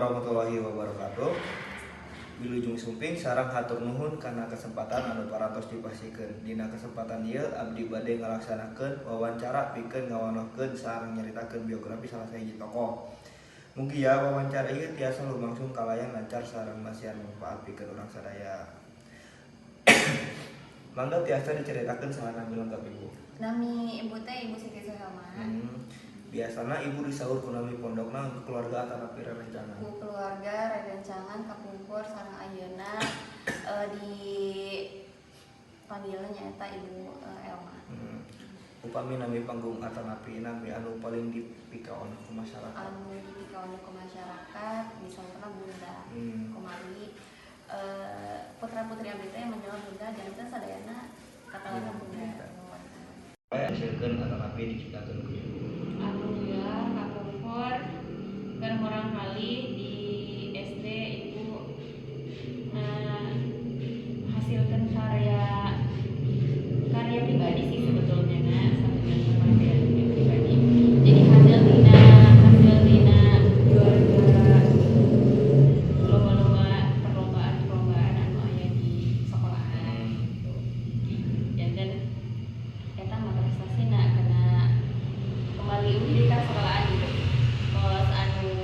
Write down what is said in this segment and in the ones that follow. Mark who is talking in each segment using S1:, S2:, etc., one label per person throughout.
S1: Warahmatullahi wabarakatuh. Wilujeng sumping sareng hatur nuhun kana kesempatan anu parantos dipasihkeun. Dina kesempatan ieu abdi bade ngalaksanakeun wawancara pikeun ngawanohkeun sareng nyaritakeun biografi salah sahiji tokoh. Mugia wawancara ieu tiasa lumangsung kalayan lancar sareng masihan manfaat pikeun urang sadaya. Mangga tiasa diceritakeun saha nami lengkap Ibu?
S2: Nami ibu teh Ibu Siti Suhelma.
S1: Biasana Ibu disaur ku nami pondokna, keluarga, atanapi rerencangan?
S2: Ku keluarga, rerencangan, kapungkur sareng ayeuna di panggilan nyaeta Ibu Elma.
S1: Upami nami panggung atanapi nami anu paling dipikaon ku masyarakat?
S2: Anu dipikaon ku masyarakat disaurna Bunda. Kamari putra putri abdi teh manggil Bunda, janten sadayana katakan Bunda.
S1: Bunda. Aya hasilkeun atanapi diciptakeun ku Ibu?
S3: Alhamdulillah, kapungkur keur murangkalih di SD ibu hasilkan karya karya pribadi sih sebetulnya, nah sampai karya pribadi, jadi hasil tina juara lomba-lomba, perlombaan-perlombaan anu aya di sekolahan gitu. Dan eta mah prestasina karena kembali uji kan sekolahan gitu, kos anu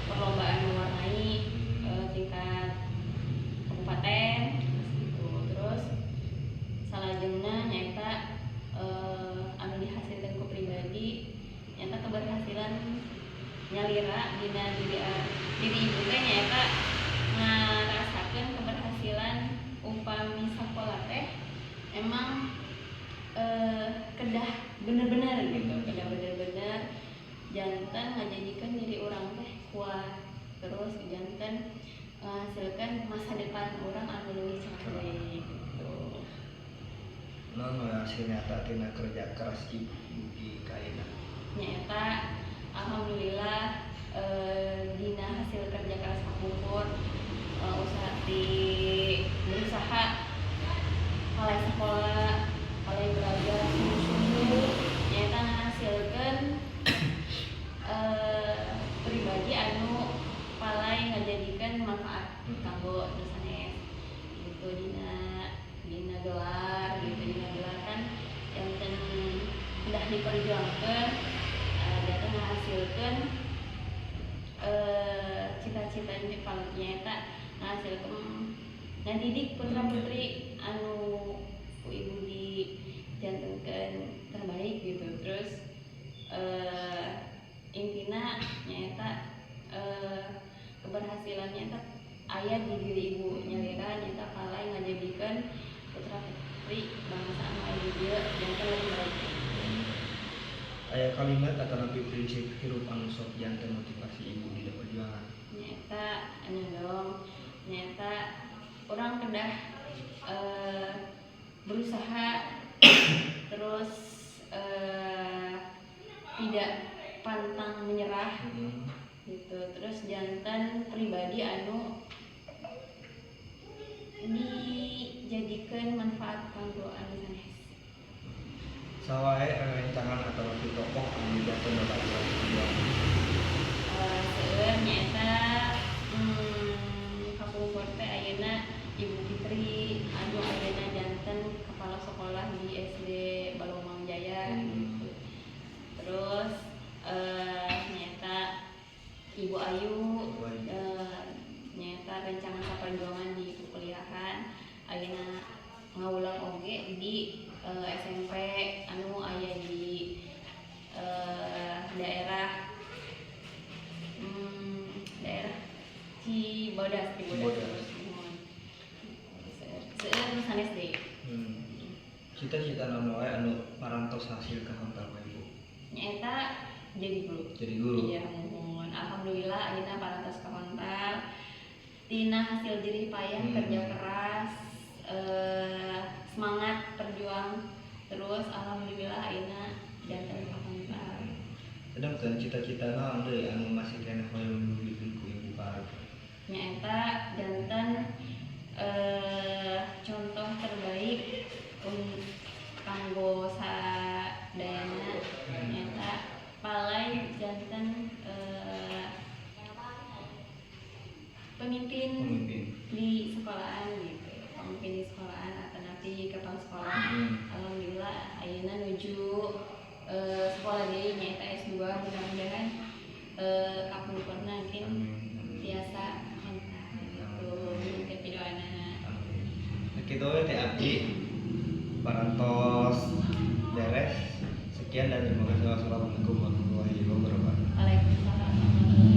S3: perlombaan mewarnai tingkat kabupaten gitu. Terus salajengna nyaeta anu dihasilkan ku pribadi nyaeta keberhasilan nyalira dina diri diri ibu teh, nyaeta ngarasakeun keberhasilan upami sakola teh emang kedah bener-bener gitu, kedah bener-bener janten ngajadikan diri urang teh kuat, terus janten menghasilkan masa depan urang anu leuwih cerah deui gitu.
S1: Naon we hasil nyata tina kerja keras Ibu di kaina?
S3: Nyaeta alhamdulillah dina hasil kerja keras kapungkur, usaha di berusaha palai sekolah, palai belajar sungguh-sungguh, nyaeta ngahasilkeun pribadi anu palai ngajadikeun manfaat kanggo nu sanes gitu, dina dina gelar gitu, dina gelar kan janten udah diperjuangkan, janten ngahasilkeun cita-cita nyaeta ngahasilkeun ngadidik putra putri anu ku ibu dijantenkeun terbaik gitu. Terus intina nyaeta keberhasilannya eta aya di diri ibu nyalira, nyaeta palai ngajadikeun putra putri bangsa anu aya di dieu janten lebih baik.
S1: Aya kalimat atanapi prinsip hirup anu sok janten motivasi Ibu dina perjuangan?
S3: Nyaeta anu dong, nyaeta urang kedah berusaha terus, tidak pantang menyerah gitu. Terus janten pribadi anu dijadikan manfaat kanggo anu sanes.
S1: Saha wae rerencangan atanapi tokoh anu janten babaturan perjuangan?
S3: Seueur, nyaeta kapungkur teh ayeuna Ibu Fitri anu ayeuna janten kepala sekolah di SD Balomang Jaya gitu. Terus nyaeta Ibu Ayu.
S1: Ibu Ayu.
S3: Nyaeta rencangan saperjuangan di kuliahan, ayeuna ngawulang oge di SMP anu aya di daerah daerah Cibodas, Cibodas.
S1: Cibodas.
S3: Muhun. Seueur nu sanes deui.
S1: Cita-cita naon wae anu parantos hasil kahontal ku Ibu?
S3: Nyaeta jadi guru.
S1: Jadi guru.
S3: Iya, muhun. Alhamdulillah ayeuna parantos kahontal tina hasil jerih payah, kerja keras, semangat berjuang terus, alhamdulillah ayeuna janten kahontal.
S1: Sedangkan cita-cita naon deui anu masih keneh hoyong diwujudkeun ku Ibu ka?
S3: Nyaeta janten contoh terbaik kanggo sadayana, nyaeta palai janten Pemimpin.
S1: Pemimpin.
S3: Di sekolahan gitu, pemimpin di sekolahan atau nanti kepala sekolah. Alhamdulillah ayeuna nuju sekolah deui, nyaeta S2. Mudah-mudahan kapungkurna mungkin
S1: Amin.
S3: tiasa kontak gitu, mungkin pidoana.
S1: Amin. Nah, kitu we teh abdi parantos beres. Sekian dan terima kasih. Wassalamualaikum warahmatullahi wabarakatuh.
S3: Waalaikumsalam warahmatullahi.